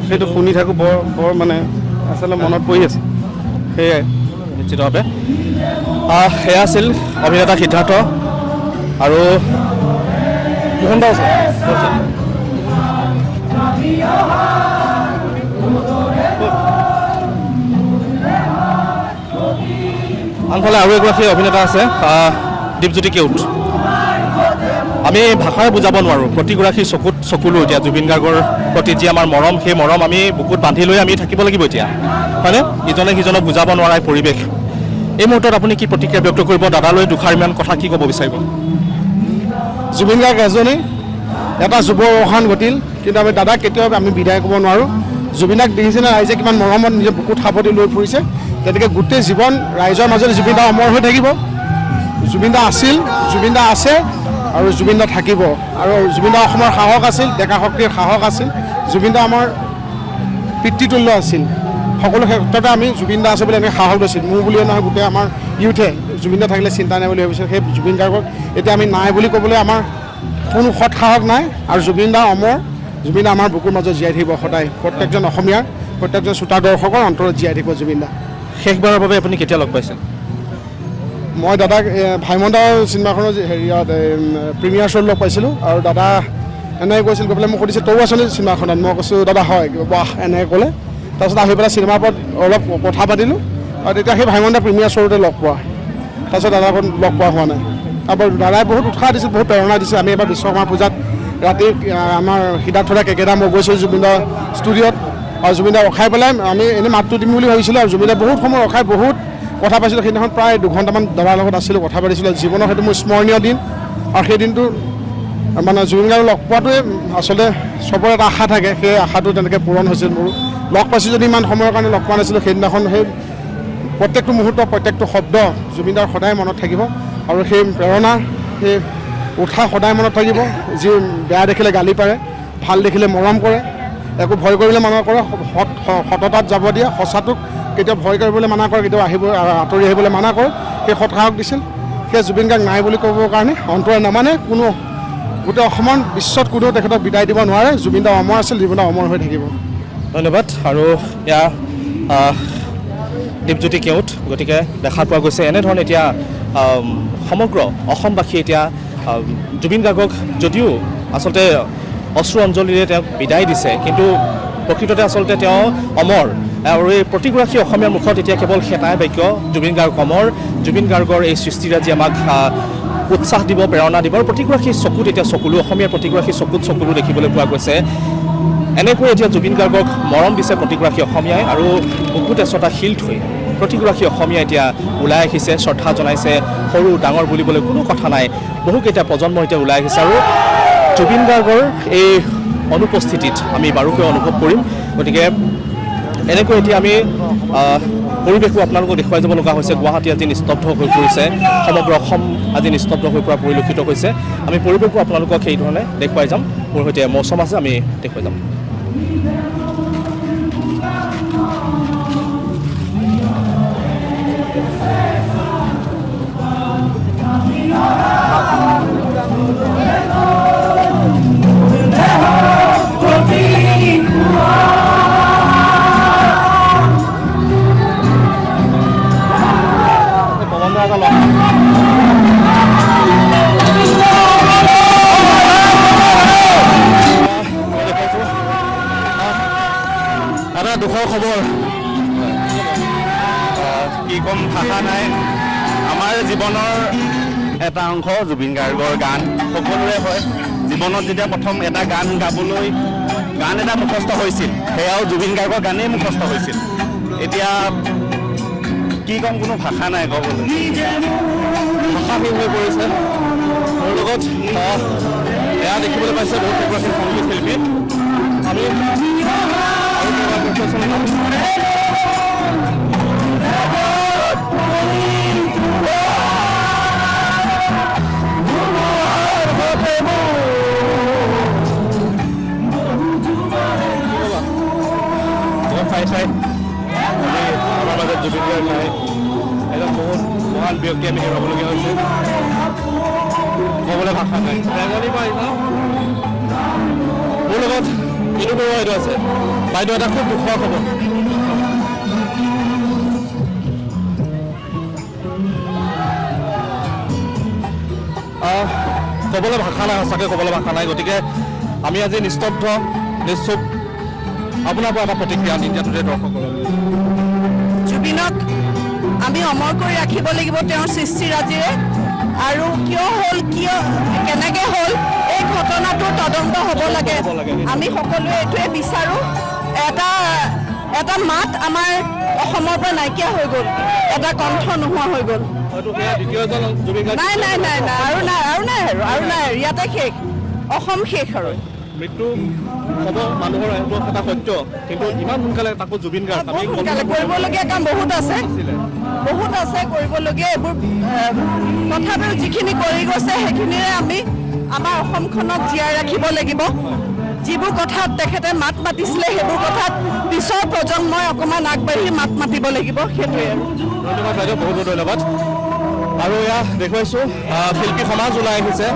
সেইটো শুনি থাকোঁ, বৰ বৰ মানে আচলতে মনত পৰি আছে। সেয়াই নিশ্চিতভাৱে সেয়া আছিল অভিনেতা সিদ্ধাৰ্থ আৰু মোহন দাও আছে। আনফালে আৰু এগৰাকী অভিনেতা আছে দীপজ্যোতি কেওট। আমি ভাষাৰে বুজাব নোৱাৰোঁ, প্ৰতিগৰাকী চকুত চকুলো এতিয়া জুবিন গাৰ্গৰ প্ৰতি যি আমাৰ মৰম, সেই মৰম আমি বুকুত বান্ধি লৈ আমি থাকিব লাগিব এতিয়া, হয়নে? ইজনে সিজনক বুজাব নোৱাৰা পৰিৱেশ। এই মুহূৰ্তত আপুনি কি প্ৰতিক্ৰিয়া ব্যক্ত কৰিব দাদালৈ? দুষাৰমান কথা কি ক'ব বিচাৰিব? জুবিন গাৰ্গ এজনেই এটা যুৱ অৱসান ঘটিল, কিন্তু আমি দাদাক কেতিয়াও আমি বিদায় ক'ব নোৱাৰোঁ। জুবিনদাক দেখিছেনে ৰাইজে কিমান মৰমত নিজৰ বুকুত সাৱটি লৈ ফুৰিছে, তেনেকৈ গোটেই জীৱন ৰাইজৰ মাজত জুবিনদা অমৰ হৈ থাকিব। জুবিনদা আছিল, জুবিনদা আছে আৰু জুবিনদা থাকিব। আৰু জুবিনদা অসমৰ সাহস আছিল, ডেকা শক্তিৰ সাহস আছিল, জুবিনদা আমাৰ পিতৃতুল্য আছিল। সকলো ক্ষেত্ৰতে আমি জুবিনদা আছে বুলি এনেকৈ সাহস লৈছিল, মোৰ বুলিয়ে নহয় গোটেই আমাৰ ইউথে জুবিনদা থাকিলে চিন্তা নাই বুলি ভাবিছিল। সেই জুবিন গাৰ্গক এতিয়া আমি নাই বুলি ক'বলৈ আমাৰ কোনো সৎ সাহস নাই। আৰু জুবিনদা অমৰ, জুবিনদা আমাৰ বুকুৰ মাজত জীয়াই থাকিব সদায়, প্ৰত্যেকজন অসমীয়াৰ, প্ৰত্যেকজন শ্ৰোতা দৰ্শকৰ অন্তৰত জীয়াই থাকিব জুবিনদা। শেষবাৰৰ বাবে আপুনি কেতিয়া লগ পাইছিল? মই দাদাক ভাইমন দাৰ চিনেমাখনৰ হেৰিয়ত প্ৰিমিয়াৰ শ্ব'ত লগ পাইছিলোঁ। আৰু দাদা এনেকৈ কৈছিল, গৈ পেলাই মোক সুধিছে তয়ো আছ নি চিনেমাখনত? মই কৈছোঁ দাদা হয়, বাহ এনেকৈ ক'লে। তাৰপিছত আহি পেলাই চিনেমাৰ ওপৰত অলপ কথা পাতিলোঁ আৰু তেতিয়া সেই ভাইমন দাৰ প্ৰিমিয়াৰ শ্ব'তে লগ পোৱা, তাৰপিছত দাদাক লগ পোৱা হোৱা নাই। আৰু দাদাই বহুত উৎসাহ দিছিল, বহুত প্ৰেৰণা দিছিল। আমি এবাৰ বিশ্বকৰ্মা পূজাত ৰাতি আমাৰ সিদ্ধাৰ্থ দা কেকেদা মই গৈছিলোঁ জুবিনদাৰ ষ্টুডিঅ'ত, আৰু জুবিনদাক ৰখাই পেলাই আমি এনেই মাতটো দিম বুলি ভাবিছিলোঁ। আৰু জুবিনদাই বহুত সময় ৰখাই বহুত কথা পাতিছিলোঁ। সেইদিনাখন প্ৰায় 2 ঘণ্টামান দাদাৰ লগত আছিলোঁ, কথা পাতিছিলোঁ। জীৱনৰ সেইটো মোৰ স্মৰণীয় দিন। আৰু সেই দিনটো মানে জুবিন গাৰ্গ লগ পোৱাটোৱে আচলতে চবৰে এটা আশা থাকে, সেই আশাটো তেনেকৈ পূৰণ হৈছিল মোৰো। লগ পাইছোঁ যদি ইমান সময়ৰ কাৰণে লগ পোৱা নাছিলোঁ, সেইদিনাখন সেই প্ৰত্যেকটো মুহূৰ্ত, প্ৰত্যেকটো শব্দ জুবিনদাৰ সদায় মনত থাকিব। আৰু সেই প্ৰেৰণা, সেই উৎসাহ সদায় মনত থাকিব। যি বেয়া দেখিলে গালি পাৰে, ভাল দেখিলে মৰম কৰে, একো ভয় কৰিবলৈ মানা কৰে, সততাত যাব দিয়ে, সঁচাটোক কেতিয়াও ভয় কৰিবলৈ মানা কৰে, কেতিয়াও আহিব আঁতৰি আহিবলৈ মানা কৰে, সেই সৎ সাহস দিছিল। সেই জুবিন গাৰ্গ নাই বুলি ক'বৰ কাৰণে অন্তৰে নামানে। কোনো গোটেই অসমৰ বিশ্বত কোনেও তেখেতক বিদায় দিব নোৱাৰে। জুবিন দা অমৰ আছিল, জুবিন দা অমৰ হৈ থাকিব। ধন্যবাদ। আৰু এয়া দীপজ্যোতি কেওট। গতিকে দেখা পোৱা গৈছে এনেধৰণে এতিয়া সমগ্ৰ অসমবাসী এতিয়া জুবিন গাৰ্গক যদিও আচলতে অশ্ৰু অঞ্জলিৰে তেওঁক বিদায় দিছে, কিন্তু প্ৰকৃততে আচলতে তেওঁ অমৰ। আৰু এই প্ৰতিগৰাকী অসমীয়াৰ মুখত এতিয়া কেৱল সেটাই বাক্য, জুবিন গাৰ্গ অমৰ। জুবিন গাৰ্গৰ এই সৃষ্টিৰাজি আমাক উৎসাহ দিব, প্ৰেৰণা দিব। আৰু প্ৰতিগৰাকী চকুত এতিয়া চকুলো, অসমীয়াৰ প্ৰতিগৰাকী চকুত চকুলো দেখিবলৈ পোৱা গৈছে। এনেকৈ এতিয়া জুবিন গাৰ্গক মৰম দিছে প্ৰতিগৰাকী অসমীয়াই আৰু বুকুত এচটা শিল থৈ প্ৰতিগৰাকী অসমীয়া এতিয়া ওলাই আহিছে, শ্ৰদ্ধা জনাইছে। সৰু ডাঙৰ বুলিবলৈ কোনো কথা নাই, বহুকেইটা প্ৰজন্ম এতিয়া ওলাই আহিছে আৰু জুবিন গাৰ্গৰ এই অনুপস্থিতিত আমি বাৰুকৈ অনুভৱ কৰিম। গতিকে এনেকৈ এতিয়া আমি পৰিৱেশো আপোনালোকক দেখুৱাই যাব লগা হৈছে। গুৱাহাটী আজি নিস্তব্ধ হৈ পৰিছে, সমগ্ৰ অসম আজি নিস্তব্ধ হৈ পৰা পৰিলক্ষিত হৈছে। আমি পৰিৱেশো আপোনালোকক সেইধৰণে দেখুৱাই যাম। মোৰ সৈতে মৌচম আছে, আমি দেখুৱাই যাম। এটা দুখৰ খবৰ, কি ক'ম ভাষা নাই। আমাৰ জীৱনৰ এটা অংশ জুবিন গাৰ্গৰ গান সকলোৰে হয়। জীৱনত যেতিয়া প্ৰথম এটা গান গাবলৈ গান এটা মুখস্থ হৈছিল, সেয়াও জুবিন গাৰ্গৰ গানেই মুখস্থ হৈছিল। এতিয়া কি ক'ম, কোনো ভাষা নাই ক'বলৈ, ভাষাহীন হৈ পৰিছে। মোৰ লগত এয়া দেখিবলৈ পাইছে বহুত কেইগৰাকী সংগীত শিল্পী। আমি চাই চাই আমাৰ মাজত জুবিন গাৰ্গ নাই, এজন বহুত মহান ব্যক্তি আমি হেৰুৱাবলগীয়া হৈছে, ক'বলৈ ভাষা নাই। মোৰ লগত ইনু বৰুৱা বাইদেউ আছে। বাইদেউ, এটা খুব দুখৰ খবৰ। ক'বলৈ ভাষা নাই, সঁচাকৈ ক'বলৈ ভাষা নাই। গতিকে আমি আজি নিস্তব্ধ, নিশ্চুপ। আপোনাৰ পৰা এটা প্ৰতিক্ৰিয়া ইণ্ডিয়া টুডে দৰ্শকৰ। জুবিনক আমি অমৰ কৰি ৰাখিব লাগিব তেওঁৰ সৃষ্টিৰাজিৰে। আৰু কিয় হ'ল, কিয় কেনেকৈ হ'ল, এই ঘটনাটোৰ তদন্ত হ'ব লাগে। আমি সকলোৱে এইটোৱে বিচাৰোঁ। এটা এটা মাত আমাৰ অসমৰ পৰা নাইকিয়া হৈ গ'ল, এটা কণ্ঠ নোহোৱা হৈ গ'ল। নাই নাই নাই নাই, আৰু নাই, আৰু নাই, আৰু আৰু নাই, ইয়াতে শেষ, অসম শেষ। আৰু মৃত্যু হ'ব মানুহৰ এটা সত্য, কিন্তু ইমান সোনকালে তাকো জুবিন গাৰ্গ। বহুত সোনকালে কৰিবলগীয়া কাম বহুত আছে, বহুত আছে কৰিবলগীয়া। এইবোৰ তথাপিও যিখিনি কৰি গৈছে সেইখিনিৰে আমি আমাৰ অসমখনক জীয়াই ৰাখিব লাগিব। যিবোৰ কথাত তেখেতে মাত মাতিছিলে সেইবোৰ কথাত পিছৰ প্ৰজন্মই অকণমান আগবাঢ়ি মাত মাতিব লাগিব, সেইটোৱে আৰু। ধন্যবাদ বাইদেউ, বহুত বহুত ধন্যবাদ। আৰু এয়া দেখুৱাইছোঁ শিল্পী সমাজ ওলাই আহিছে।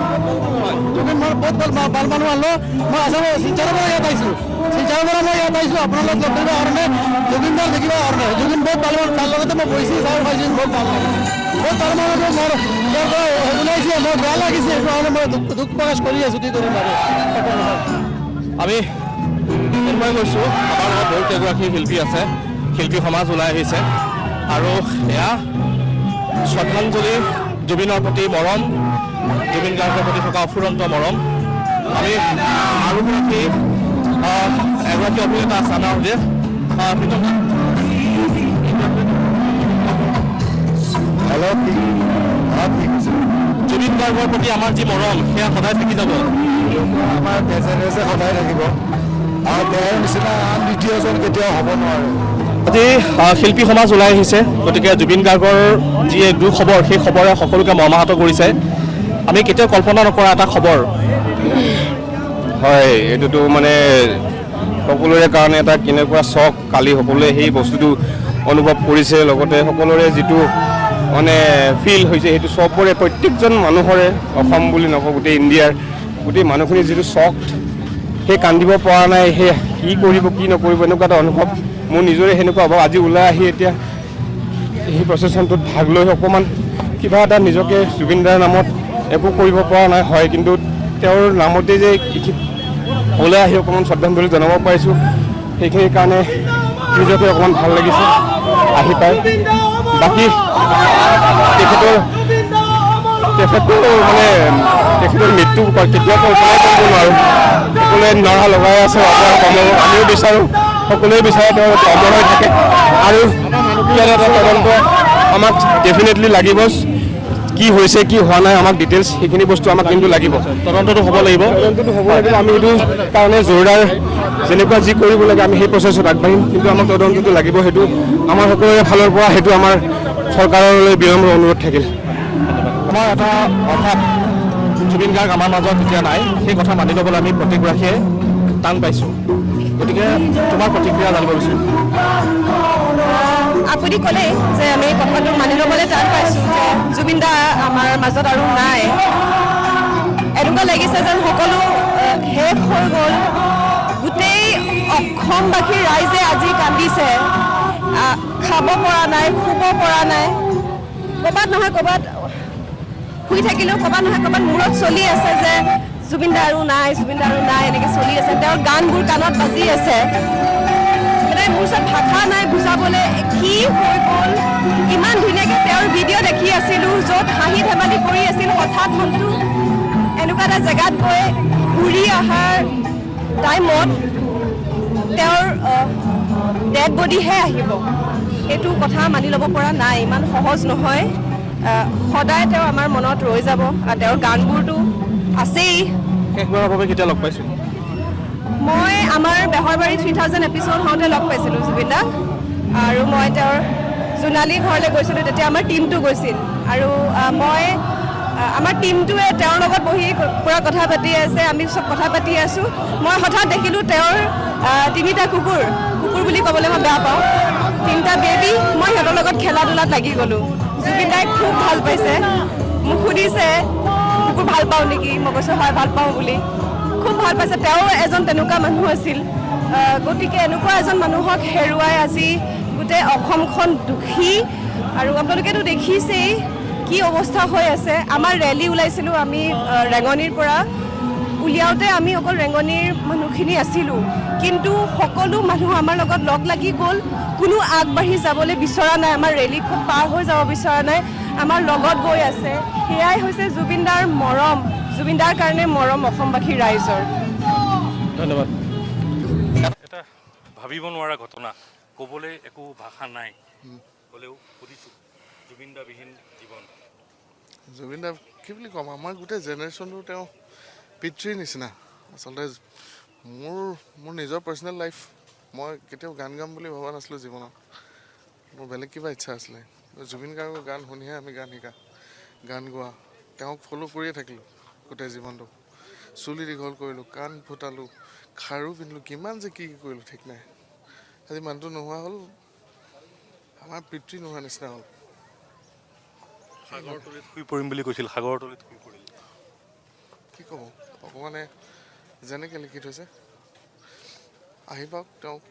মই বহুত ভাল মানুহ আনলো। মই আছাম শিলচৰৰ পৰা ইয়াত আহিছোঁ, শিলচৰৰ পৰা মই ইয়াত আহিছোঁ আপোনাৰ লগত লগ কৰিবৰ কাৰণে, জুবিন গাৰ্গ দেখিবৰ কাৰণে। জুবিন বহুত ভাল মানুহ, তাৰ লগতে মই বহিছোঁ, চাওঁ খাইছোঁ, বহুত ভাল লাগে, বহুত ভাল মানুহ। মোৰ ইয়াৰ পৰা ওলাইছে, মোৰ বেয়া লাগিছে, সেইটো কাৰণে মই দুখ প্ৰকাশ কৰি আছোঁ, কি কৰিম আৰু। আমি এনেকুৱাই কৈছোঁ, আমাৰ লগত বহুত কেইগৰাকী শিল্পী আছে, শিল্পী সমাজ ওলাই আহিছে। আৰু এয়া শ্ৰদ্ধাঞ্জলি, জুবিনৰ প্ৰতি মৰম, জুবিন গাৰ্গৰ প্ৰতি থকা অফুৰন্ত মৰম। আমি আৰু এগৰাকী অভিনেতা আছে আমাৰ সৈতে, জুবিন গাৰ্গৰ প্ৰতি আমাৰ যি মৰম সেয়া সদায় থাকি যাব, আমাৰ তেজে তেজে সদায় থাকিব, আৰু তেওঁৰ নিচিনা আন দ্বিতীয়জন কেতিয়াও হ'ব নোৱাৰে। আজি শিল্পী সমাজ ওলাই আহিছে, গতিকে জুবিন গাৰ্গৰ যি এক দুখবৰ, সেই খবৰে সকলোকে মৰ্মাহত কৰিছে। আমি কেতিয়াও কল্পনা নকৰা এটা খবৰ। হয়, এইটোতো মানে সকলোৰে কাৰণে এটা কেনেকুৱা চখ, কালি সকলোৱে সেই বস্তুটো অনুভৱ কৰিছে, লগতে সকলোৰে যিটো মানে ফিল হৈছে সেইটো চবৰে, প্ৰত্যেকজন মানুহৰে, অসম বুলি নকওঁ গোটেই ইণ্ডিয়াৰ গোটেই মানুহখিনিৰ যিটো চখ, সেই কান্দিব পৰা নাই, সেই কি কৰিব কি নকৰিব এনেকুৱা এটা অনুভৱ মোৰ নিজৰে সেনেকুৱা অভাৱ। আজি ওলাই আহি এতিয়া সেই প্ৰচেছনটোত ভাগ লৈ অকণমান কিবা এটা নিজকে জুবিনদাৰ নামত একো কৰিব পৰা নাই হয়, কিন্তু তেওঁৰ নামতে যে ওলাই আহি অকণমান শ্ৰদ্ধাঞ্জলি জনাব পাৰিছোঁ, সেইখিনিৰ কাৰণে নিজকে অকণমান ভাল লাগিছে আহি পাই। বাকী তেখেতৰ মানে তেখেতৰ মৃত্যু কেতিয়াও কল্পনাই কৰিব নোৱাৰোঁ। সকলোৱে নৰা লগাই আছে, আমিও বিচাৰোঁ, সকলোৱে বিচাৰে তেওঁ অমৰ হৈ থাকে। আৰু ইয়াৰ এটা তদন্ত আমাক ডেফিনেটলি লাগিব, কি হৈছে কি হোৱা নাই আমাক ডিটেইলছ সেইখিনি বস্তু আমাক কিন্তু লাগিব, তদন্তটো হ'ব লাগিব, তদন্তটো হ'ব লাগিব। আমি এইটো কাৰণে জোৰদাৰ যেনেকুৱা যি কৰিব লাগে আমি সেই প্ৰচেছত আগবাঢ়িম, কিন্তু আমাক তদন্তটো লাগিব। সেইটো আমাৰ সকলোৰে ফালৰ পৰা সেইটো আমাৰ চৰকাৰলৈ বিনম্ৰ অনুৰোধ থাকিল। আমাৰ এটা অভাৱ, জুবিন গাৰ্গ আমাৰ মাজত এতিয়া নাই, সেই কথা মানি ল'বলৈ আমি প্ৰত্যেকগৰাকীয়ে টান পাইছোঁ। গতিকে তোমাৰ প্ৰতিক্ৰিয়া জানিব বিচাৰিছোঁ। আপুনি ক'লে যে আমি কথাটো মানি ল'বলৈ টান পাইছোঁ যে জুবিন দা আমাৰ মাজত আৰু নাই। এনেকুৱা লাগিছে যেন সকলো শেষ হৈ গ'ল। গোটেই অসমবাসী ৰাইজে আজি কান্দিছে, খাব পৰা নাই, শুব পৰা নাই, ক'ৰবাত নহয় ক'ৰবাত শুই থাকিলেও ক'ৰবাত নহয় ক'ৰবাত মূৰত চলি আছে যে জুবিন দা আৰু নাই, জুবিন দা আৰু নাই, এনেকৈ চলি আছে। তেওঁৰ গানবোৰ কাণত বাজি আছে। মানে মোৰ ওচৰত ভাষা নাই বুজাবলৈ কি হৈ গ'ল। ইমান ধুনীয়াকৈ তেওঁৰ ভিডিঅ' দেখি আছিলোঁ য'ত হাঁহি ধেমালি কৰি আছিল, হঠাৎ মনটো এনেকুৱা এটা জেগাত গৈ ঘূৰি অহাৰ টাইমত তেওঁৰ ডেড বডিহে আহিব। এইটো কথা মানি ল'ব পৰা নাই, ইমান সহজ নহয়। সদায় তেওঁ আমাৰ মনত ৰৈ যাব আৰু তেওঁৰ গানবোৰতো আছেই। শেষবাৰৰ বাবে কেতিয়া লগ পাইছোঁ? মই আমাৰ বেহৰবাৰী 3000 এপিছ'ড হওঁতে লগ পাইছিলোঁ জুবিন দাক, আৰু মই তেওঁৰ জোনালী ঘৰলৈ গৈছিলোঁ, তেতিয়া আমাৰ টীমটো গৈছিল। আৰু মই আমাৰ টীমটোৱে তেওঁৰ লগত বহি পূৰা কথা পাতি আছে, আমি চব কথা পাতি আছোঁ। মই হঠাৎ দেখিলোঁ তেওঁৰ তিনিটা কুকুৰ, কুকুৰ বুলি ক'বলৈ মই বেয়া পাওঁ, তিনিটা বেবী, মই সিহঁতৰ লগত খেলা ধূলাত লাগি গ'লোঁ। জুবিন দাই খুব ভাল পাইছে, মোক সুধিছে কুকুৰ ভাল পাওঁ নেকি, মই কৈছোঁ হয় ভাল পাওঁ বুলি। খুব ভাল পাইছে, তেওঁ এজন তেনেকুৱা মানুহ আছিল। গতিকে এনেকুৱা এজন মানুহক হেৰুৱাই আজি গোটেই অসমখন দুখী। আৰু আপোনালোকেতো দেখিছেই কি অৱস্থা হৈ আছে। আমাৰ ৰেলী ওলাইছিলোঁ আমি ৰেঙনিৰ পৰা, উলিয়াওঁতে আমি অকল ৰেঙনিৰ মানুহখিনি আছিলোঁ, কিন্তু সকলো মানুহ আমাৰ লগত লগ লাগি গ'ল। কোনো আগবাঢ়ি যাবলৈ বিচৰা নাই, আমাৰ ৰেলীখন পাৰ হৈ যাব বিচৰা নাই, আমাৰ লগত গৈ আছে। সেয়াই হৈছে জুবিন দাৰ মৰম, জুবিন দাৰ কাৰণে মৰম অসমবাসী ৰাইজৰ। ধন্যবাদ। এটা ভাবিব নোৱাৰা ঘটনা, ক'বলৈ একো ভাষা নাই, হ'লেও সুধিছোঁ, জুবিন দাবিহীন জীৱন। জুবিন দা কি বুলি ক'ম, আমাৰ গোটেই জেনেৰেশ্যনটো তেওঁ পিতৃৰ নিচিনা। আচলতে মোৰ নিজৰ পাৰ্চনেল লাইফ, মই কেতিয়াও গান গাম বুলি ভবা নাছিলোঁ জীৱনত, মোৰ বেলেগ কিবা ইচ্ছা আছিলে। জুবিন গাৰ্গৰ গান শুনিহে আমি গান শিকা, গান গোৱা, তেওঁক ফ'ল' কৰিয়ে থাকিলোঁ গোটেই জীৱনটো। চুলি দীঘল কৰিলোঁ, কাণ ফুটালোঁ, খাৰু পিন্ধিলোঁ, কিমান যে কি কি কৰিলোঁ ঠিক নাই। আজি মানুহটো নোহোৱা হ'ল, আমাৰ পিতৃ নোহোৱা নিচিনা হ'ল। সাগৰৰ তলিত শুই পৰিম বুলি কৈছিল, সাগৰৰ তলিত শুই পৰিল। কি ক'ব, ভগৱানে যেনেকৈ লিখি থৈছে আহি পাওক, তেওঁক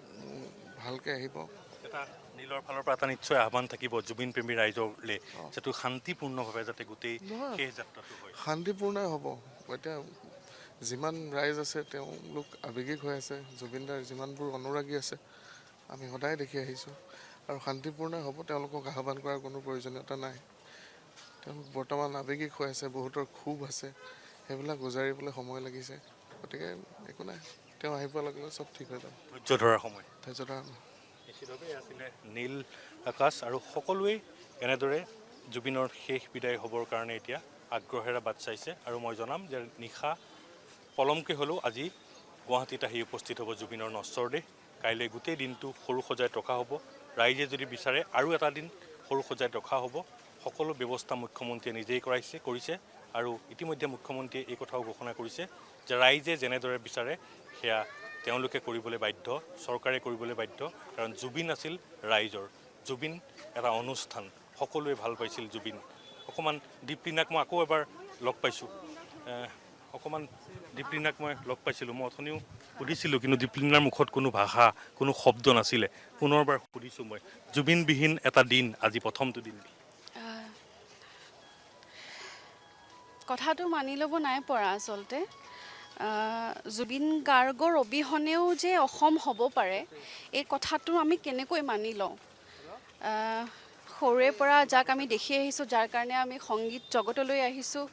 ভালকৈ আহি পাওক। এটা নীলৰ ফালৰ পৰা এটা নিশ্চয় আহ্বান থাকিব জুবিন প্ৰেমী ৰাইজলৈ, যাতে শান্তিপূৰ্ণভাৱে যাতে গোটেই শেষ যাত্ৰাটো হয়। শান্তিপূৰ্ণই হ'ব। এতিয়া যিমান ৰাইজ আছে তেওঁলোক আৱেগিক হৈ আছে, জুবিনদাৰ যিমানবোৰ অনুৰাগী আছে আমি সদায় দেখি আহিছোঁ, আৰু শান্তিপূৰ্ণই হ'ব। তেওঁলোকক আহ্বান কৰাৰ কোনো প্ৰয়োজনীয়তা নাই। তেওঁলোক বৰ্তমান আৱেগিক হৈ আছে, বহুতৰ ক্ষোভ আছে, সেইবিলাক উজাৰিবলৈ সময় লাগিছে। গতিকে একো নাই, তেওঁ আহি পোৱাৰ লগে লগে চব ঠিক হৈ যাব। ধৈৰ্য ধৰাৰ সময়, ধৈৰ্য ধৰাৰ সময়। নিশ্চিতভাৱে আছিলে নীল আকাশ আৰু সকলোৱেই এনেদৰে জুবিনৰ শেষ বিদায় হ'বৰ কাৰণে এতিয়া আগ্ৰহেৰে বাট চাইছে। আৰু মই জনাম যে নিশা পলমকৈ হ'লেও আজি গুৱাহাটীত আহি উপস্থিত হ'ব জুবিনৰ নশ্বৰ দেহ। কাইলৈ গোটেই দিনটো সৰু সজাই ৰখা হ'ব। ৰাইজে যদি বিচাৰে আৰু এটা দিন সৰু সজাই ৰখা হ'ব। সকলো ব্যৱস্থা মুখ্যমন্ত্ৰীয়ে নিজেই কৰিছে আৰু ইতিমধ্যে মুখ্যমন্ত্ৰীয়ে এই কথাও ঘোষণা কৰিছে যে ৰাইজে যেনেদৰে বিচাৰে সেয়া তেওঁলোকে কৰিবলৈ বাধ্য, চৰকাৰে কৰিবলৈ বাধ্য। কাৰণ জুবিন আছিল ৰাইজৰ, জুবিন এটা অনুষ্ঠান, সকলোৱে ভাল পাইছিল জুবিন। অকণমান দীপলিনাক মই আকৌ এবাৰ লগ পাইছোঁ, অকণমান দীপলিনাক মই লগ পাইছিলোঁ, মই অথনিও সুধিছিলোঁ, কিন্তু দীপলিনাৰ মুখত কোনো ভাষা, কোনো শব্দ নাছিলে। পুনৰবাৰ সুধিছোঁ মই, জুবিনবিহীন এটা দিন আজি প্ৰথমটো দিন। কথাটো মানি ল'ব নাই পৰা আচলতে। জুবিন গাৰ্গৰ অবিহনেও যে অসম হ'ব পাৰে এই কথাটো আমি কেনেকৈ মানি লওঁ। সৰুৰে পৰা যাক আমি দেখি আহিছোঁ, যাৰ কাৰণে আমি সংগীত জগতলৈ আহিছোঁ,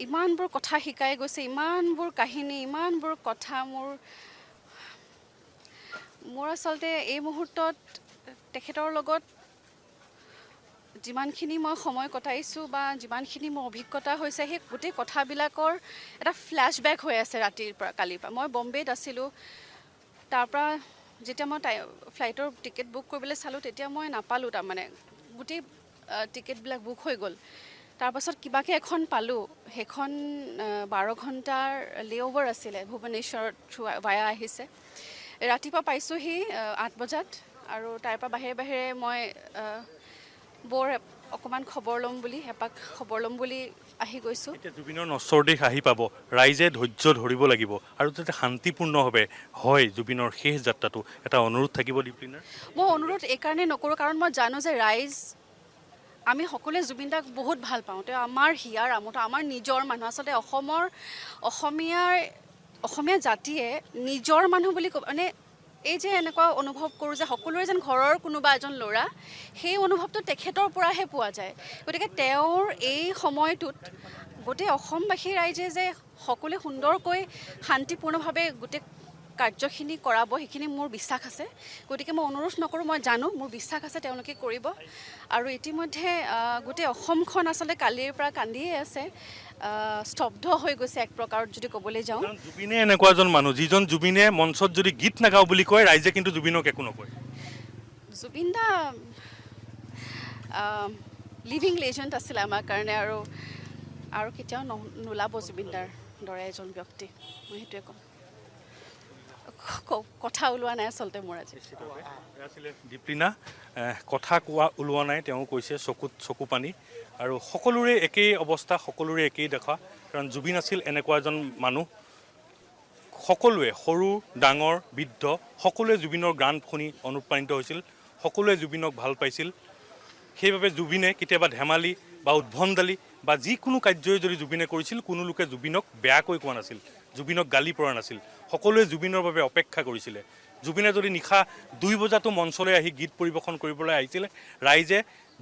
ইমানবোৰ কথা শিকাই গৈছে, ইমানবোৰ কাহিনী, ইমানবোৰ কথা মোৰ মোৰ আচলতে এই মুহূৰ্তত তেখেতৰ লগত যিমানখিনি মই সময় কটাইছোঁ বা যিমানখিনি মোৰ অভিজ্ঞতা হৈছে, সেই গোটেই কথাবিলাকৰ এটা ফ্লেশ্ববেক হৈ আছে ৰাতিৰ পৰা কালিৰ পৰা। মই বম্বেত আছিলোঁ, তাৰপৰা যেতিয়া মই ফ্লাইটৰ টিকেট বুক কৰিবলৈ চালোঁ তেতিয়া মই নাপালোঁ, তাৰমানে গোটেই টিকেটবিলাক বুক হৈ গ'ল। তাৰপাছত কিবাকৈ এখন পালোঁ, সেইখন 12 ঘণ্টাৰ লে অভাৰ আছিলে, ভুৱনেশ্বৰত থ্ৰু ভায়া আহিছে। ৰাতিপুৱা পাইছোঁহি 8 বজাত আৰু তাৰ পৰা বাহিৰে বাহিৰে মই বৰ অকণমান খবৰ ল'ম বুলি, এপাক খবৰ ল'ম বুলি আহি গৈছোঁ। এতিয়া জুবিনৰ নশ্বৰ দেশ আহি পাব, ৰাইজে ধৈৰ্য ধৰিব লাগিব আৰু যাতে শান্তিপূৰ্ণভাৱে হয় জুবিনৰ শেষ যাত্ৰাটো, এটা অনুৰোধ থাকিব দীপলিনাৰ। মই অনুৰোধ এইকাৰণে নকৰোঁ কাৰণ মই জানো যে ৰাইজ, আমি সকলোৱে জুবিন দাক বহুত ভাল পাওঁ, তেওঁ আমাৰ হিয়াৰ আমঠু, আমাৰ নিজৰ মানুহ। আচলতে অসমৰ অসমীয়া জাতিয়ে নিজৰ মানুহ বুলি মানে এই যে এনেকুৱা অনুভৱ কৰোঁ যে সকলোৰে যেন ঘৰৰ কোনোবা এজন ল'ৰা, সেই অনুভৱটো তেখেতৰ পৰাহে পোৱা যায়। গতিকে তেওঁৰ এই সময়টোত গোটেই অসমবাসী ৰাইজে যে সকলোৱে সুন্দৰকৈ শান্তিপূৰ্ণভাৱে গোটেই কাৰ্যখিনি কৰাব, সেইখিনি মোৰ বিশ্বাস আছে। গতিকে মই অনুৰোধ নকৰোঁ, মই জানো, মোৰ বিশ্বাস আছে তেওঁলোকে কৰিব। আৰু ইতিমধ্যে গোটেই অসমখন আচলতে কালিৰ পৰা কান্দিয়ে আছে, স্তব্ধ হৈ গৈছে এক প্ৰকাৰত যদি ক'বলৈ যাওঁ। জুবিনে এনেকুৱা এজন মানুহ, যিজন জুবিনে মঞ্চত যদি গীত নাগাওঁ বুলি কয়, ৰাইজে কিন্তু জুবিনক একো নকয়। জুবিন দা লিভিং লেজেণ্ড আছিলে আমাৰ কাৰণে, আৰু আৰু কেতিয়াও নোলাব জুবিন দাৰ দৰে এজন ব্যক্তি, মই সেইটোৱে ক'ম। কথা ওলোৱা নাই আচলতে মোৰ আজি। আছিলে দীপলিনা, কথা কোৱা ওলোৱা নাই, তেওঁ কৈছে চকুত চকু পানী, আৰু সকলোৰে একেই অৱস্থা, সকলোৰে একেই দেখা। কাৰণ জুবিন আছিল এনেকুৱা এজন মানুহ, সকলোৱে সৰু ডাঙৰ বৃদ্ধ সকলোৱে জুবিনৰ গান শুনি অনুপ্ৰাণিত হৈছিল, সকলোৱে জুবিনক ভাল পাইছিল। সেইবাবে জুবিনে কেতিয়াবা ধেমালি বা উদ্ভণ্ডালি বা যিকোনো কাৰ্যই যদি জুবিনে কৰিছিল, কোনো লোকে জুবিনক বেয়াকৈ কোৱা নাছিল, জুবিনক গালি পৰা নাছিল, সকলোৱে জুবিনৰ বাবে অপেক্ষা কৰিছিলে। জুবিনে যদি নিশা 2 বজাতো মঞ্চলৈ আহি গীত পৰিৱেশন কৰিবলৈ আহিছিলে, ৰাইজে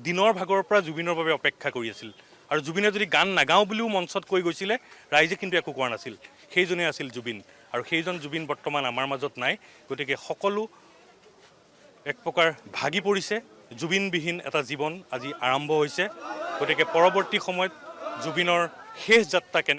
দিনৰ ভাগৰ পৰা জুবিনৰ বাবে অপেক্ষা কৰি আছিল। আৰু জুবিনে যদি গান নাগাওঁ বুলিও মঞ্চত কৈ গৈছিলে, ৰাইজে কিন্তু একো কোৱা নাছিল। সেইজনেই আছিল জুবিন, আৰু সেইজন জুবিন বৰ্তমান আমাৰ মাজত নাই। গতিকে সকলো এক প্ৰকাৰ ভাগি পৰিছে, জুবিনবিহীন এটা জীৱন আজি আৰম্ভ হৈছে। গতিকে পৰৱৰ্তী সময়ত জুবিনৰ শেষ যাত্ৰা কেনে